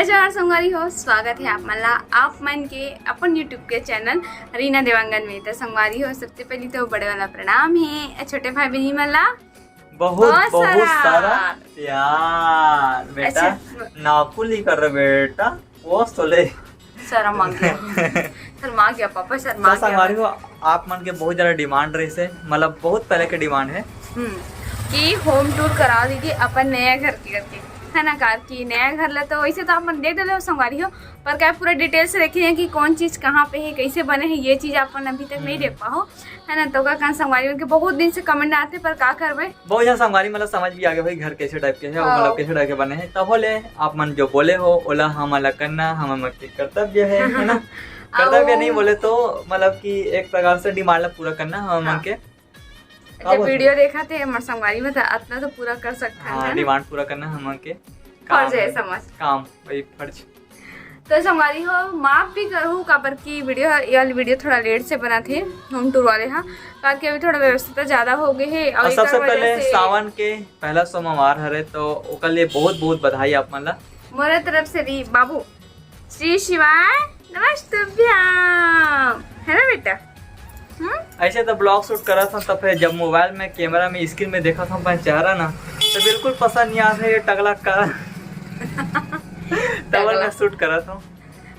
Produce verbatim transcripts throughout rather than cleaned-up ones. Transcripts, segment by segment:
जोहार संगवारी हो, स्वागत हे आप मन ला, आप मन के अपन YouTube के चैनल रीना देवांगन में। तो संगवारी हो, सबसे पहली तो बड़े वाला प्रणाम हे, छोटे भाई बहनी मन ला बहुत, बहुत बहुत सारा सारा प्यार। बेटा, अच्छा। नाकुल ही कर रहे बेटा, वो तो ले। शर्मा गया, शर्मा गया पापा, शर्मा तो गया। संगवारी हो, आप मन के बहुत ज्यादा डिमांड रहिस हे, मतलब बहुत पहले के डिमांड हे। हम्म, कि होम टूर करा दीजिए अपन नया घर के करके, है ना? कार की नया घर ला तो वैसे तो आप मन देख डरे हो संगवारी हो, पर का पूरा डिटेल से देखे हैं कि कौन चीज कहाँ पे है, कैसे बने हैं, ये चीज आप मन अभी तक नहीं हम्म। देख पाओ, है ना? तो का कहन संगवारी मन के बहुत दिन से कमेंट आते, पर का करबे? बहुत झन संगवारी मतलब समझ भी आ गए भाई, घर कैसे टाइप के है और हाँ। मतलब कैसे टाइप के बने हैं। तब बोले आप मन जो बोले हो ओला हमन ला करना हमन के कर्तव्य है, है ना? कर्तव्य अउ नहीं बोले तो मतलब कि एक प्रकार से डिमांड ला पूरा करना हमन हाँ। के। जब बोलते वीडियो हैं? देखा थे हमर संगवारी में, तो अतना तो पूरा कर सकथन, हाँ, है ना? डिमांड पूरा करना हमन के फर्ज काम है, है। समझ। काम वही फर्ज। तो संगवारी हो, माफ भी करहू, काबर की वीडियो ह, ये वाली वीडियो थोड़ा लेट से बना थे, होम टूर वाले हा, काबर कि अभी थोड़ा व्यस्तता ज्यादा हो गई है। और और सबसे एकर वजह पहले से सावन के पहला सोमवार हरे, तो ओकर लिए बहुत बहुत बधाई आप मन ला। मोरे तरफ से भी बाबू, श्री शिवाय नमस्तुभ्यम, है ना बेटा? हम्म? ऐसे तो ब्लॉग शूट करत हूँ, तो फिर जब मोबाइल में कैमरा में स्क्रीन में देखत हूँ अपन चेहरा ना, तो बिल्कुल पसंद नहीं आता ये टकला का। तब टकला। मैं शूट करत हूँ।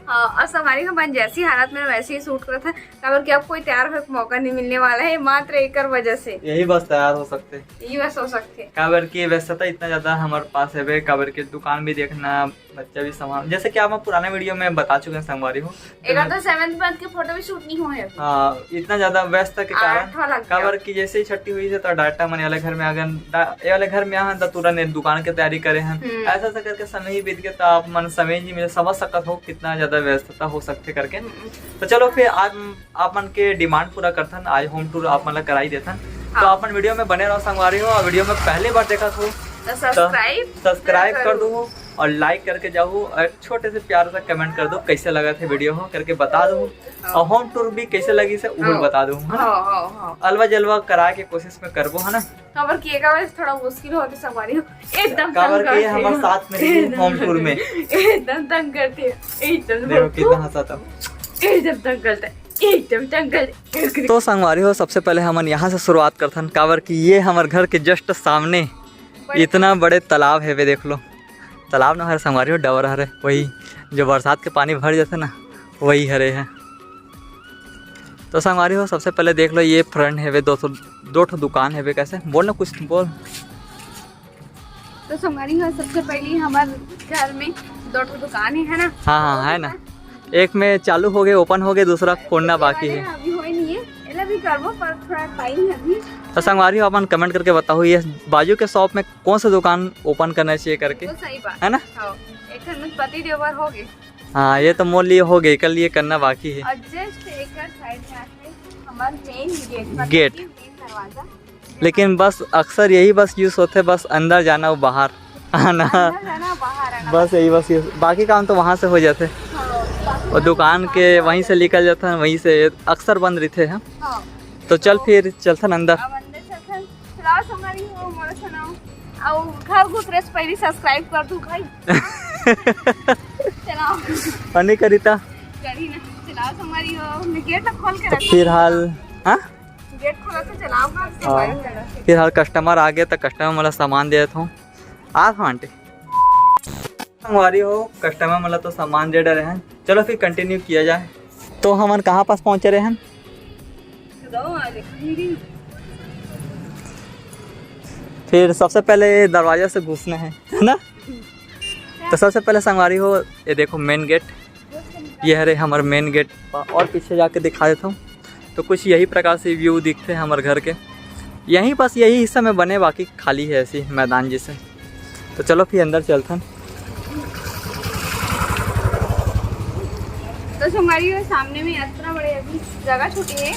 हाँ, और संगवारी हो, अपन जैसी हालत में वैसे ही शूट करत है, काबर कि अब कोई तैयार होए के मौका नहीं मिलने वाला है, मात्र एकर वजह से। यही बस तैयार हो सकते। यही बस हो सकते। काबर कि व्यस्तता इतना ज्यादा हमारे पास है बे, काबर कि दुकान भी देखना, बच्चा भी संभाल, जैसे कि आप पुराने वीडियो में बता चुके हैं संगवारी हो। एकर तो सेवंथ मंथ के फोटो भी शूट नहीं हुए अभी। हाँ, इतना ज्यादा व्यस्त के कारण। आठवां लग गया। काबर कि जैसे ही छुट्टी हुई है तो डाटा मन वाले घर में आ गए, डा-, ये वाले घर में आ तो तुरंत दुकान के तैयारी करे हैं। हम्म। ऐसा ऐसा करके समय ही बीत गया, तो आप मन समय ही नहीं मिले, समझ सकत हो कितना ज्यादा व्यस्तता हो सकते करके। हम्म। तो चलो फिर आज आप मन के डिमांड पूरा करथन, आज होम टूर आप मन ला कराई देथन। तो हाँ। आप मन वीडियो में बने रहो संगवारी हो, और वीडियो में पहली बार देखत हो तो सब्सक्राइब सब्सक्राइब कर करो। दो और लाइक करके जाओ और छोटे से प्यार से कमेंट कर दो, कैसे लगा थे वीडियो हो करके बता दो। हाँ। और होम टूर भी कैसे लगी से वो हाँ। बता दो, है ना? हाँ, हाँ, हाँ। अलवा जलवा करा के कोशिश में करबो, है ना? काबर कि एकर वजह से थोड़ा मुश्किल होते संगवारी हो। एकदम काबर तंग कि ये करते हमारे हो। साथ में रही एकदम होम टूर में। एकदम तंग करते हो। एकदम देखो कितना हंसा था। एकदम तंग करते, एकदम तंग करते। तो संगवारी हो, सबसे पहले हमन यहाँ से शुरुआत करथन, काबर कि ये हमर घर के जस्ट सामने बड़े इतना बड़े तालाब है बे, देख लो। तालाब ना हरे संगवारी हो, डबर हरे, वही जो बरसात के पानी भर जाथे ना, वही हरे है। तो संगवारी हो, सबसे पहले देख लो, ये फ्रंट हेवे, दो ठो, दो ठो दुकान हेवे। कैसे बोल ना, कुछ बोल। तो संगवारी हो, सबसे पहली हमर घर में दो ठो दुकान है, है ना? हाँ, हाँ, है ना। एक में चालू हो गए, ओपन हो गए, दूसरा खोलना बाकी है। अभी होए नहीं है, एला भी करबो, पर थोड़ा टाइम है अभी। तो संगवारी हो, अपन कमेंट करके बताओ, ये बाजू के शॉप में कौन सा दुकान ओपन करना चाहिए करके, तो सही बात है ना? हाँ, एक ठन पति देवर हो गए। हाँ, ये तो मोर लिए हो गए, कर लिए करना बाकी है। और जस्ट एकर साइड में आके हमार मेन गेट, मतलब गेट। कि मेन दरवाजा। लेकिन बस अक्सर यही बस यूज़ होते, बस अंदर जाना और बाहर आना। अंदर जाना, बाहर आना। बस यही बस यूज़, बाकी काम तो वहाँ से हो जाते। हाँ, बाकी और काम दुकान तो के वहाँ से वहीं से निकल जाता है, वहीं से अक्सर बंद रहते हैं। हाँ। तो चल तो फिर चलथन अंदर। अब अंदर चलथन। चलाओ संगवारी हो, मोला सुनाओ। अउ घर घुसरे से पहली सब्सक्राइब कर दू भाई। चलाओ। अने करिता। करी ना। चलाओ संगवारी हो, मैं गेट ला खोल के तो रखा फिलहाल, हूँ। हाँ? गेट खोला तो चलाओ घर से हाँ। बाहर चला। फिलहाल कस्टमर आ गया तो कस्टमर मोला सामान दे देता हूँ। आ था आंटी। संगवारी हो, कस्टमर मोला तो सामान दे डरे हैं। चलो फिर कंटिन्यू किया जाए। तो हमन कहाँ पास पहुँचे रहे हैं? फिर सबसे पहले ये दरवाजा से घुसना है, है ना? तो सबसे पहले संगवारी हो, ये देखो मेन गेट, ये हरे हमर मेन गेट। और पीछे जाके दिखा देता हूँ, तो कुछ यही प्रकार से व्यू दिखते हैं हमर घर के। यहीं पास यही हिस्सा में बने, बाकी खाली है ऐसी मैदान जैसे। तो चलो फिर अंदर चलथन। तो संगवारी हो, सामने में इतना बड़े अभी जगह छूटी है,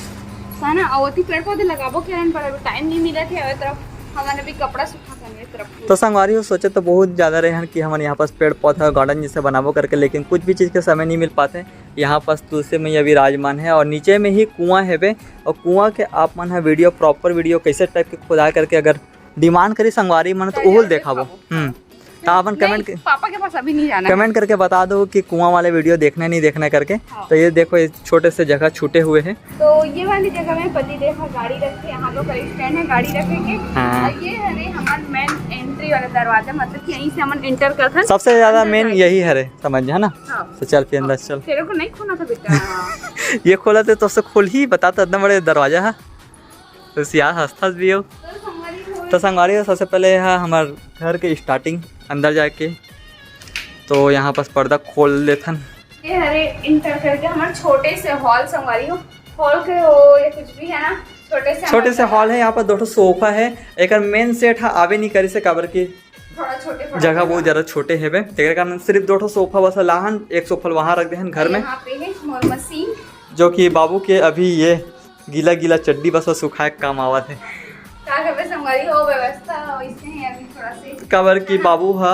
है ना? और ओती पेड़ पौधे लगाबो के रन, पर अभी टाइम नहीं मिला थे। और तरफ हमन अभी कपड़ा सूखा करने तरफ। तो संगवारी हो, सोचे तो बहुत ज़्यादा रहे हैं कि हमन यहाँ पास पेड़ पौधा गार्डन जैसे बनाबो करके, लेकिन कुछ भी चीज़ के समय नहीं मिल पाते। यहाँ पास तुलसी मैया विराजमान है और नीचे में ही कुआं है बे, और कुआं के आप मन है वीडियो, प्रॉपर वीडियो कैसे टाइप के खुदा करके अगर डिमांड करी संगवारी मन तो उहुल देखाबो। हम्म। तो अपन comment नहीं, पापा के पास अभी नहीं जाना है। कमेंट करके बता दो कि कुआं वाले वीडियो देखना नहीं देखना करके। हाँ। तो ये देखो, ये छोटे से जगह छूटे हुए हैं। तो ये वाली जगह में पति देव गाड़ी रखे, यहाँ लोग का स्टैंड है गाड़ी रखे के। हाँ। और ये हरे हमार मेन एंट्री वाला दरवाजा, मतलब कि यहीं से हमन एंटर करथन। सबसे ज्यादा अंदर मेन जाए। यही हरे, समझ है ना? हाँ। तो चल फिर अंदर चल। तेरे को नहीं खोलना था बेटा। ये खोला थे तो उससे खोल ही बता, तो इतना बड़े दरवाजा है। तो सियार हंसता भी हो। तो संगवारी हो, तो संगवारी हो, सबसे पहले यहाँ हमार घर के स्टार्टिंग अंदर जाके, तो यहाँ पास पर्दा खोल लेथन। ये हरे एंटर करके हमारे छोटे से हॉल संगवारी हो, हॉल के हो या कुछ भी है ना, छोटे से छोटे से हमारे हॉल है, यहाँ पर दो ठो सोफा है। एकर मेन सेट हा आवे नहीं करी से, काबर कि थोड़ा छोटे पड़ जगह जाएगा। बहुत ज्यादा छोटे हेबे, तेकर कारण सिर्फ दो ठो सोफा बस लाहन, एक सोफा वहाँ रख देहन घर में, यहाँ पे है मोर मशीन। जो कि बाबू के अभी ये गीला गीला चड्डी बस सुखाए के काम आवत है। का करबे संगवारी हो, व्यवस्था वैसे है अभी थोड़ा से। काबर कि बाबू हा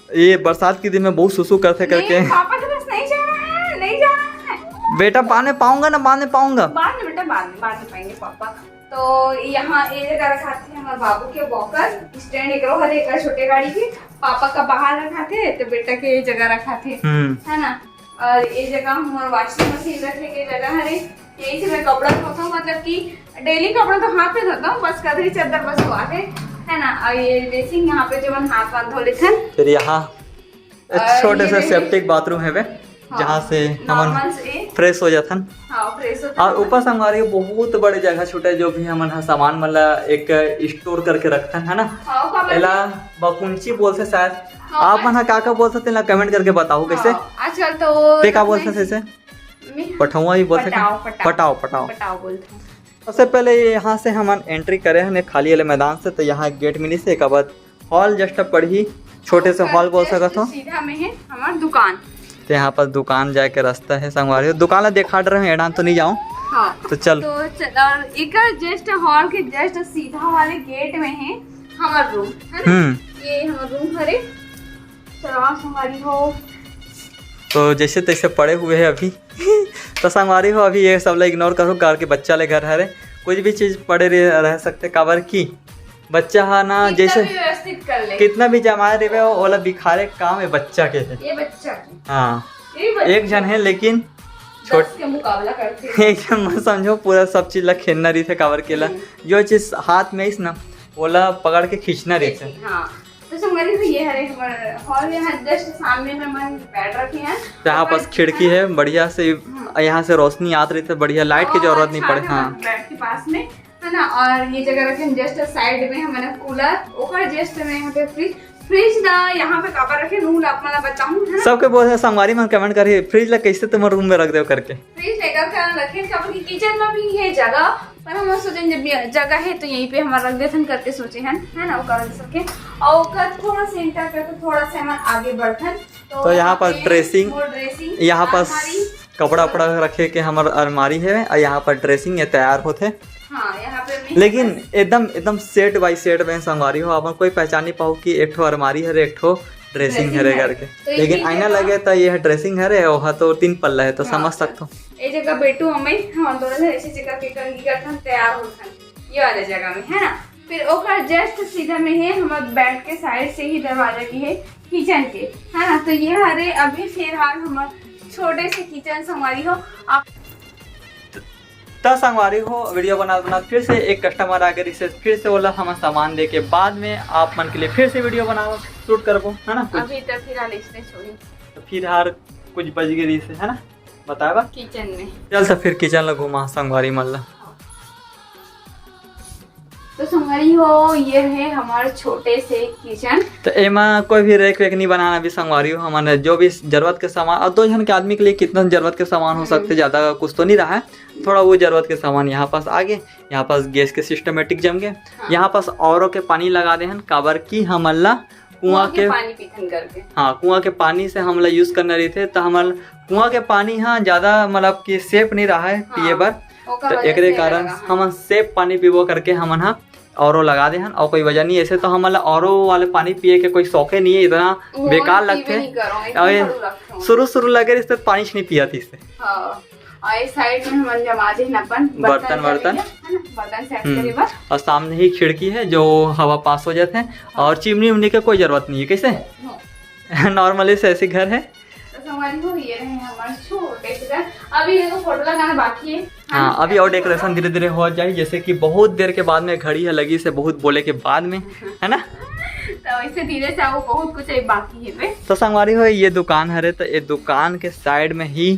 ये बरसात के दिन में बहुत सुसु करथे करके। नहीं, पापा के पास नहीं जाना है, नहीं जाना है। बेटा, बाद में पाऊंगा ना, बाद में पाऊंगा। बाद में बेटा, बाद में, बाद में पाएंगे पापा। तो यहाँ ये जगह रखाथे हमारे बाबू के वॉकर स्टैंड, एक हरे एक छोटे गाड़ी के, पापा का बाहर रखाथे तो बेटा के ये जगह रखाथे, हम्म। है ना। और ये जगह हमारे वॉशिंग मशीन रखे के जगह हरे, यही से मैं कपड़ा धोता हूँ, मतलब कि डेली कपड़ा तो हाथ पे धोता हूँ, बस कदरी चद्दर बस हुआ है, है ना। और ये बेसिन, यहाँ पे जो हम हाथ वाथ धो लेथन। फिर यहाँ एक और छोटे ये से भी सेप्टिक बाथरूम हेबे, हाँ, जहाँ से हमन नॉर्मल से फ्रेश हो जाथन। हाँ, फ्रेश होता और है। ऊपर संगवारी बहुत बड़े जगह छूटे, जो भी हमन ह सामान मन ला एक स्टोर करके रखथन, है ना। हाँ, का बोलथे? एला बकुंची बोलथे शायद। हाँ, आप मन ह का का बोलथे तेला कमेंट करके बताओ कैसे। हाँ, आजकल तो ते का रखना बोलथे ही जैसे मैं पठौआ ही बोलथे का? पटाव, पटाव। पटाव, पटाव। पटाव बोलथे। सबसे पहले यहाँ से हमन एंट्री करे हन खाली वाले मैदान से, तो यहाँ गेट मिली से, एक बाद हॉल जस्ट पड़ही, छोटे से हॉल बोल Just सकत हो। सीधा में है हमार दुकान। तो यहाँ पर दुकान जाए के रास्ता है संगवारी हो। दुकान ला देखा रहे हैं, एडान तो नहीं जाऊँ। हाँ। तो चल। तो च-, और एक जस्ट हॉल के जस्ट सीधा वाले गेट में है हमार रूम, है ना? हम्म। ये हमार रूम हरे। चलो, संगवारी हो। तो जैसे तैसे पड़े हुए हैं अभी। तो संगवारी हो, अभी ये सब ला इग्नोर करो, काबर कि बच्चा ले घर हरे, कुछ भी चीज पड़े रह, रह सकते, काबर कि बच्चा हा ना, कितना जैसे भी व्यवस्थित कर ले। कितना भी जमाए रहे, ओला बिखारे काम है बच्चा के है। ये बच्चा की। हाँ, ये बच्चा एक झन है, लेकिन छोट दस के मुकाबला करते हैं। एक झन मत समझो, पूरा सब चीज ला खेलना रहिथे, काबर के ला हम्म। जो चीज हाथ में आइस ना, ओला पकड़ के खींचना रहिथे। हाँ, तो संगवारी हो, ये हरे हमारे हॉल, यहाँ जस्ट सामने में हमन बेड रखे हैं। यहाँ पास खिड़की है बढ़िया से, हम्म। यहाँ से रोशनी आत रहिथे, बढ़िया, लाइट की और जरूरत नहीं अच्छा पड़े। है हाँ, हमारे बेड के पास में, है ना। और ये जगह रखे जस्ट साइड में हमने कूलर, ओकर जस्ट में यहाँ पे फ्रिज, फ्रिज ना यहाँ पे काबर रखे, नू ला अपना बताऊँ, है ना। सबके बोल संगवारी मन कमेंट करी, फ्रिज ला कैसे तुम्हारे रूम में रख दे करके। फ्रिज लेकर का रखे, काबर कि किचन में भी है जगह, पर हम सोचें जब ये जगह है तो यहीं पे हमारा रख देथन करके सोचे हन, है ना, ओकर रख सके। और ओकर थोड़ा सा एंटर करके थोड़ा सा हम आगे बढ़थन। तो यहाँ पर ड्रेसिंग, वो ड्रेसिंग, यहाँ पर अलमारी, कपड़ा उपड़ा रखे के हमर अलमारी है, और यहाँ पर ड्रेसिंग ये तैयार होथे। हाँ, यहाँ पे मैं लेकिन एकदम एकदम सेट बाय सेट में संगवारी हो, अपन कोई पहचान नहीं पाओ कि एक ठो अलमारी है, एक ठो ड्रेसिंग ड्रेसिंग हरे है। करके। तो ये लेकिन चीज आईना है ना? लगे तो ये ड्रेसिंग हरे, ओहा तो तीन पल्ला है, तो हाँ। समझ सकते हो। ये जगह बेटू हमें हम दोनों जन ऐसी जगह के कंघी करथन, तैयार होथन ये वाले जगह में, है ना। फिर ओकर जस्ट सीधा में है हमारे बेड के साइड से ही दरवाजा की है किचन के, है ना। तो ये हरे अभी फिलहाल हमारे छोटे से किचन संगवारी हो आप। त संगवारी हो, वीडियो बनात बनात फिर से एक कस्टमर आ गए, फिर से ओला हम सामान दे के बाद में आप मन के लिए फिर से वीडियो बनाओ, शूट करबो, है ना। कुछ अभी तो फिलहाल इसने छोड़ी तो फिर हर कुछ बज गई से, है ना, बताबा। किचन में। चल तो फिर किचन ला घुमा संगवारी मन ला। तो संगवारी हो, ये है हमारे छोटे से किचन। तो एमा कोई भी रैक वैक नहीं बनाना अभी संगवारी हो। हमन जो भी जरूरत के सामान, और दो जन के आदमी के लिए कितना जरूरत के सामान हो सकते, ज्यादा कुछ तो नहीं रहा है। थोड़ा वो जरूरत के सामान यहाँ पास आ गए। यहाँ पास गैस के सिस्टमेटिक जम गए। हाँ। यहाँ पास आरओ के पानी लगा दे हन, काबर की हमन ला कुआं कुआं के के पानी पीथन करके। हाँ, कुआं के पानी से हमला यूज करना रहिथे, तो हमन कुआं के पानी हाँ ज्यादा मतलब कि सेफ नहीं रहा है हाँ, पिए बर। ओकर तो वजह एकरे से कारण लगा है। हमन सेफ पानी पीबो करके हमन हा आरओ लगा दे हन, और कोई वजह नहीं। ऐसे तो हमन ला आरओ वाले पानी पिए के कोई शौके नहीं है, इतना वो बेकार पीबे लगथे। नहीं करो, अबे, एकदम बड़ू लगथे। शुरू शुरू लगे रहिस त पानी नहीं पिया थी। हाँ। और इस साइड में हमन जमा दे हन अपन बर्तन, बर्तन। है ना, बर्तन सेट करे बर। और सामने ही खिड़की है जो हवा पास हो जाते हैं, और चिमनी उमनी के कोई जरूरत नहीं है। कैसे? नॉर्मली से ऐसे घर है। तो संगवारी हो, ये रहे हमारे छोटे से घर। अभी ये तो फोटो लगाना बाकी है। हाँ, अभी और डेकोरेशन धीरे धीरे हो जाए, जैसे कि बहुत देर के बाद में घड़ी है लगी से बहुत बोले के बाद में, है ना? तो इससे धीरे से वो बहुत कुछ एक बाकी है बे। तो संगवारी हो, ये दुकान हरे, तो ये दुकान के साइड में ही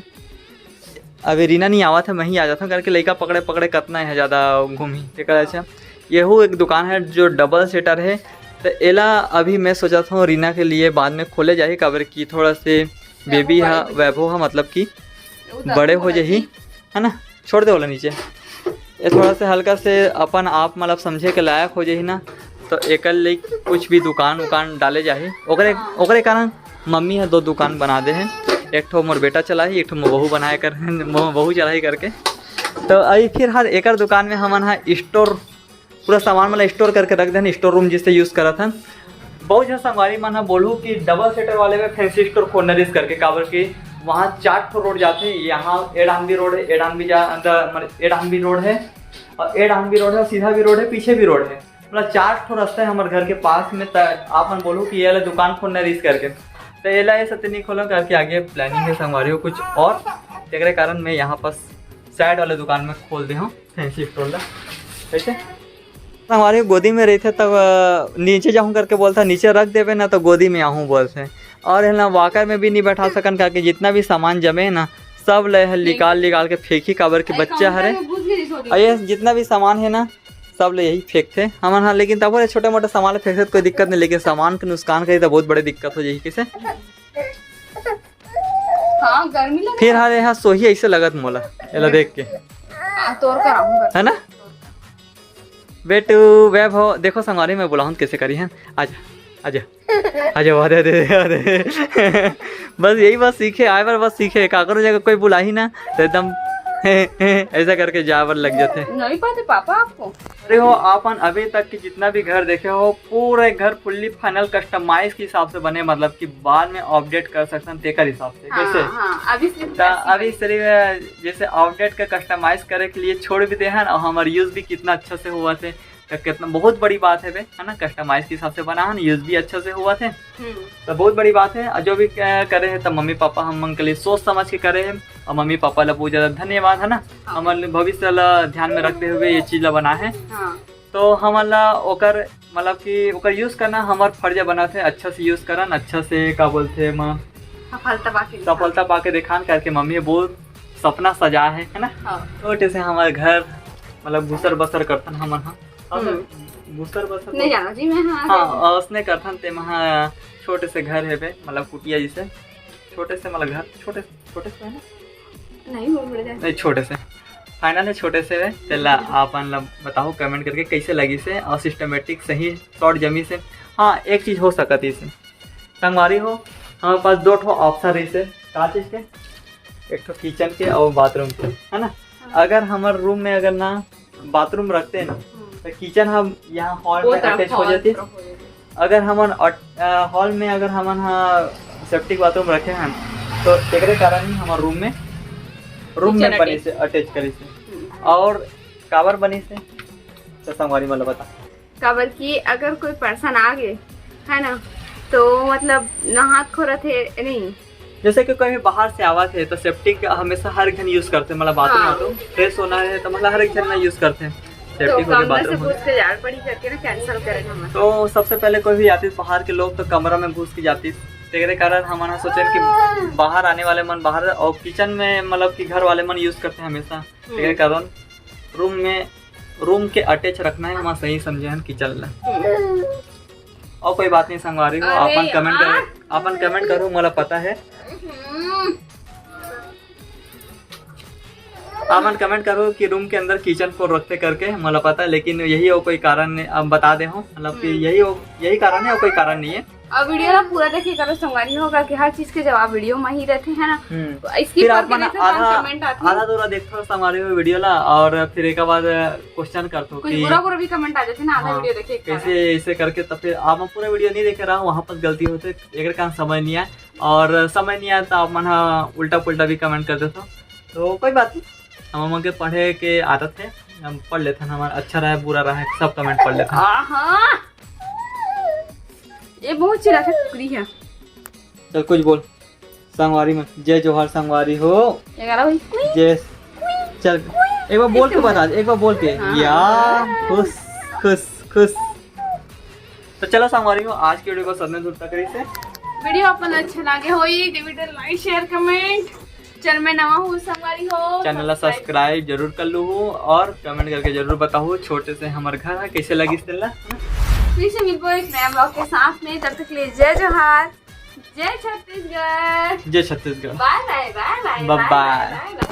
अभी रीना नहीं आवत है, मैं ही आ जाता हूँ करके लइका पकड़े पकड़े कतना है ज़्यादा घूमी। तेकर अच्छा, यहू एक दुकान है जो डबल शटर है, तो एला अभी मैं सोचत हूँ रीना के लिए बाद में खोले जाही, काबर कि थोड़ा से बेबी हा, वैभव हा, मतलब कि बड़े हो जाही, है ना, छोड़ दे वाला नीचे। ये थोड़ा से हल्का से अपन आप मतलब समझे के लायक हो जाही ना, तो एकर ले कुछ भी दुकान उकान डाले जाही। ओकरे ओकरे कारण मम्मी ह दो दुकान बना दे हे, एक ठो मोर बेटा चलाही, एक ठो मोर बहू बनाए कर मोर बहू चलाही करके। तो अभी फिर हर एकर दुकान में हमन ह स्टोर, पूरा सामान मन ला स्टोर करके रख देन, स्टोर रूम जिससे यूज करत हन। बहुत झन संगवारी मन ह बोलहू कि डबल शटर वाले में फैंसी स्टोर खोलना रिस्क करके, काबर कि वहाँ चार ठो रोड जाते हैं, यहाँ एडान भी रोड है, एडान भी जा अंदर, मतलब एडान भी रोड है और एडान भी रोड है, सीधा भी रोड है, पीछे भी रोड है, मतलब चार ठो रास्ता है हमारे घर के पास में। त आप मन बोलहू कि ये वाला दुकान खोलना रिस्क करके, तो एला ऐसा तो नहीं खोलो करके आगे प्लानिंग है संगवारी हो कुछ और, तेकरे कारण मैं यहाँ पास साइड वाले दुकान में खोल दे हूँ फैंसी स्टोर ला। कैसे? हमारे गोदी में रहिथे तब, अ, नीचे जाहूँ करके बोलथे, नीचे रख देबे ना तो गोदी में आहूँ बोलथे। और है ना, वॉकर में भी नहीं बैठा सकन करके जितना भी सामान जमे है ना, सब ले है निकाल निकाल के फेंकी, काबर के बच्चा हरे। और ये जितना भी सामान है ना, सब ले यही फेंकथे हमन हा। लेकिन तबो ले छोटे मोटे सामान ले फेंकथे तो कोई दिक्कत नहीं, लेकिन सामान के नुकसान करी तो बहुत बड़े दिक्कत हो जाही। कैसे? हाँ, गर्मी लगे। फिर हर यहाँ सोही ऐसे लगत मोला, एला देख के। हाँ, तोर कराऊंगा। है ना? बेटू, वैभव, देखो संगवारी, मैं बुलाऊँ कैसे करी है। आजा, आजा, आजा, आजा, आजा, आजा। बस यही बात सीखे, आए बार बस सीखे। काकरो जगह कोई बुलाही ना तो एकदम ऐसा करके जाए बर लग जाते। नहीं पाते पापा आपको। अरे हो, आपन अभी तक के जितना भी घर देखे हो, पूरे घर फुल्ली फाइनल कस्टमाइज के हिसाब से बने, मतलब कि बाद में अपडेट कर सकते हैं तेकर हिसाब से। हाँ, कैसे? हाँ, अभी सिर्फ त अभी सिर्फ जैसे अपडेट का कस्टमाइज करे के लिए छोड़ भी दे हन और हमारे यूज भी कितना अच्छा से हुआ थे, तो कितना बहुत बड़ी बात है बे, है ना? कस्टमाइज के हिसाब से बना हन, यूज भी अच्छा से हुआ थे, हम्म। तो बहुत बड़ी बात है। और जो भी क-, करे हैं तो मम्मी पापा हम मन के लिए सोच समझ के करे हैं, और मम्मी पापा ला बहुत ज्यादा धन्यवाद, है ना? हाँ। हमारे भविष्य ला ध्यान में रखते हुए ये चीज ला बना है। हाँ। तो हमन ला ओकर, मतलब कि ओकर यूज करना हमार फर्ज बनत हे। अच्छा से यूज करन, अच्छा से, का बोलथे, एमा सफलता पाके दिखान। सफलता पाके दिखान करके मम्मी बहुत सपना सजा है, है ना? हाँ। छोटे से हमार घर, मतलब घुसर बसर करथन हमन ह। और हम्म। घुसर बसर नहीं तो जाना जी मैं, हाँ, हाँ, हाँ। और उसने करथन ते महा छोटे से घर है बे, मतलब कुटिया जैसे, छोटे से, मतलब घर छोटे, छोटे से है ना? नहीं, वो बड़े जाए। नहीं, छोटे से। फाइनल है, छोटे से है। तेला आपन ला बताओ कमेंट करके कैसे लगी से और सिस्टमेटिक सही शॉर्ट जमी से। हाँ, एक चीज हो सकत है इसे संगवारी हो, हमारे पास दो ठो ऑप्शन रही से। का चीज के? एक ठो किचन के और बाथरूम के, है ना? हाँ। अगर हमारे रूम में अगर ना बाथरूम रखते हैं ना, हम्म। तो किचन हम यहाँ हॉल वो में तरफ अटैच हो हॉल जाती। तरफ हो जाती। अगर हमन अट-, अ, हॉल में अगर हमन हा सेप्टिक बाथरूम रखे हैं, तो एकरे कारण ही हमारे रूम में, रूम किचन में बनी अटैच। से अटैच करी से। हम्म। और काबर बनी से, तो संगवारी मन ला बता। काबर कि अगर कोई पर्सन आ गए, है ना, तो मतलब नहात खोरत है नहीं। जैसे कि कोई भी बाहर से आवत है तो सेप्टिक हमेशा हर एक झन यूज करते, मतलब बाथरूम हाँ। बाथरूम फ्रेश होना है तो मतलब हर एक झन ना यूज करते हैं। तो सेप्टिक होके कमरा से बाथरूम घुस होके। के झाड़ पड़ी करके ना कैंसिल करे हम। तो सबसे पहले कोई भी आती बाहर के लोग तो कमरा में घुस के जाती, तेरे कारण हमन सोचे कि बाहर आने वाले मन बाहर और किचन में मतलब कि घर वाले मन यूज करते हैं हमेशा, तेरे हम्म। कारण रूम में, रूम के अटैच रखना है, हम सही समझे हन किचन ला। हम्म। और कोई बात नहीं संगवारी हो, अरे अपन कमेंट करो, यार। अपन कमेंट करो, मोला पता है। हम्म। अपन कमेंट करो कि रूम के अंदर किचन को रखते करके, मोला पता है, लेकिन यही और कोई कारण नहीं, अब बता दे हो, मतलब कि हम्म। यही हो, यही कारण है और कोई कारण नहीं है। और वीडियो ना पूरा देखिए करो संगवारी हो, काबर कि हर चीज के जवाब वीडियो में ही रहते हैं ना। हम्म। तो skip फिर करके आप मन देखो, आधा, comment आती है। आधा दूरा देखो संगवारी हो वीडियो ला, और फिर एक बाद क्वेश्चन करते हो कुछ कि बुरा बुरा भी कमेंट आ जाते ना, आधा हाँ, वीडियो देखे के कैसे कारण। ऐसे करके, तो फिर आप पूरा वीडियो नहीं देखे रहा, वहाँ पर गलती होते, एक कारण समझ नहीं आए, और समय नहीं आए तो आप मन हा उल्टा पुल्टा भी कमेंट कर देते हो। तो कोई बात नहीं, हमन के पढ़े के आदत है, हम पढ़ लेथन, हमर अच्छा रहे बुरा रहे सब कमेंट पढ़ लेथन। आहा, ये बहुत चिल्लाथे कुकरी है। चल कुछ बोल संगवारी मन, जय जोहार संगवारी हो। ये गाना वही। जय, चल एक बार बोल के बता, एक बार बोल के। हाँ। या खुश खुश खुश। तो चलो संगवारी हो, आज के वीडियो बस अतने दूर तक रहिस हे। वीडियो अपन अच्छा लागे होई, तो वीडियो लाइक, शेयर, कमेंट। चैनल में नवा हो संगवारी हो, चैनल ला सब्सक्राइब जरूर कर लू और कमेंट करके जरूर बताओ छोटे से हमर घर है कैसे लगिस तेला। फिर से मिलबो एक नया ब्लॉग के साथ में, तब तक के लिए जय जोहार, जय छत्तीसगढ़। जय छत्तीसगढ़। बाय बाय, बाय बाय, बाय बाय। बाय बाय।